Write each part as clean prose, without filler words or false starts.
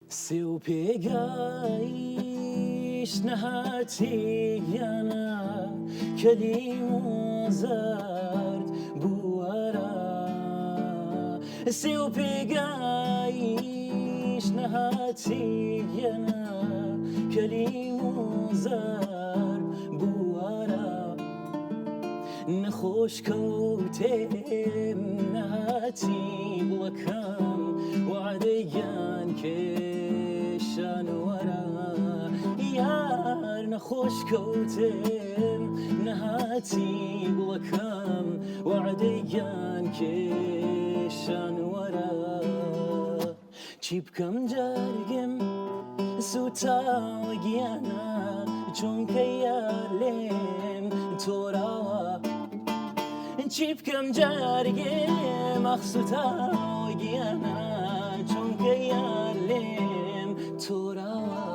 سێو پێگایش نەهاتی گیانە کەلیم و زەرد بووەرە سێو پێگایش نەهاتی گیانە کەلیم و زەرد بووەرە نەخۆش کەوتێم نەهاتی گوڵەکەم وعدەی گیان کێشان وەرە یار نەخۆش کەوتێم نەهاتی گوڵەکەم وعدەی گیان کێشان وەرە چی بکەم جەرگم سوتاوە گیانە چونکە یار لێم تۆراوە چی بکەم جەرگم ئاخ سوتاوە گیانە چونکە یار لێم تۆراوە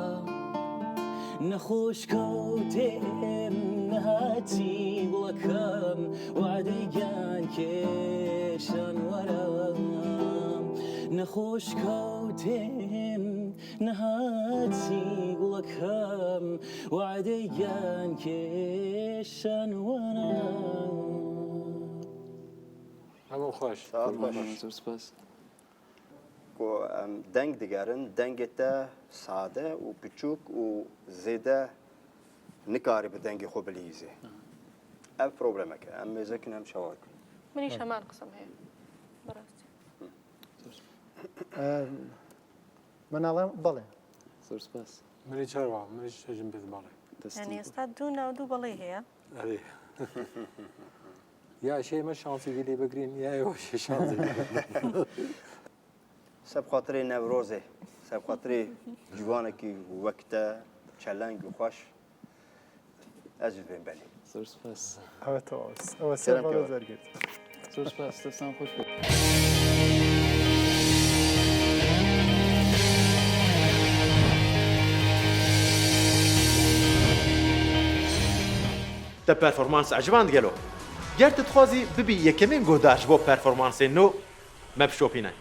نەخۆش کەوتێم نەهاتی گوڵەکەم وعدەی گیان کێشان وەرە نەخۆش کەوتێم نەهاتی گوڵەکەم وعدەی گیان کێشان وەرە. هەموو خۆش. ساعت خۆش. زۆر سپاس. کو em deng digerin dengê te sade û piçûk û zêde nikarî bi dengê xwe bilîzê. Ev problemek e. Em mêzekin em çawa dikin. منیش هەمان قسەم هەیە بەڕاستی. من ئەڵێم بەڵێ. زۆر سپاس. منیش هەروا منیش ئەژم پێت بەڵێ. یانی ئێستا دوو ناو دوو بەڵێ هەیە. ئەرێ یا شێ ئێمە شانسێکی لێ بگرین یا ئێوە شێ شانسێکی لێ بگرن. سەب خاترê Newrozê، سەب خاترê ciwanekî wek te çeleng û xweş ez jî dibêm belê. زۆر سپاس. ئەوە تەواو ئەوە سێ سلام بەڵێ کەوە. وەرگرت. زۆر سپاس دەستان خۆش بێت. Te performans eciband gelo? Ger tu dixwazî bibî yekemîn guhdar ji bo performansên nû, me bişopîne.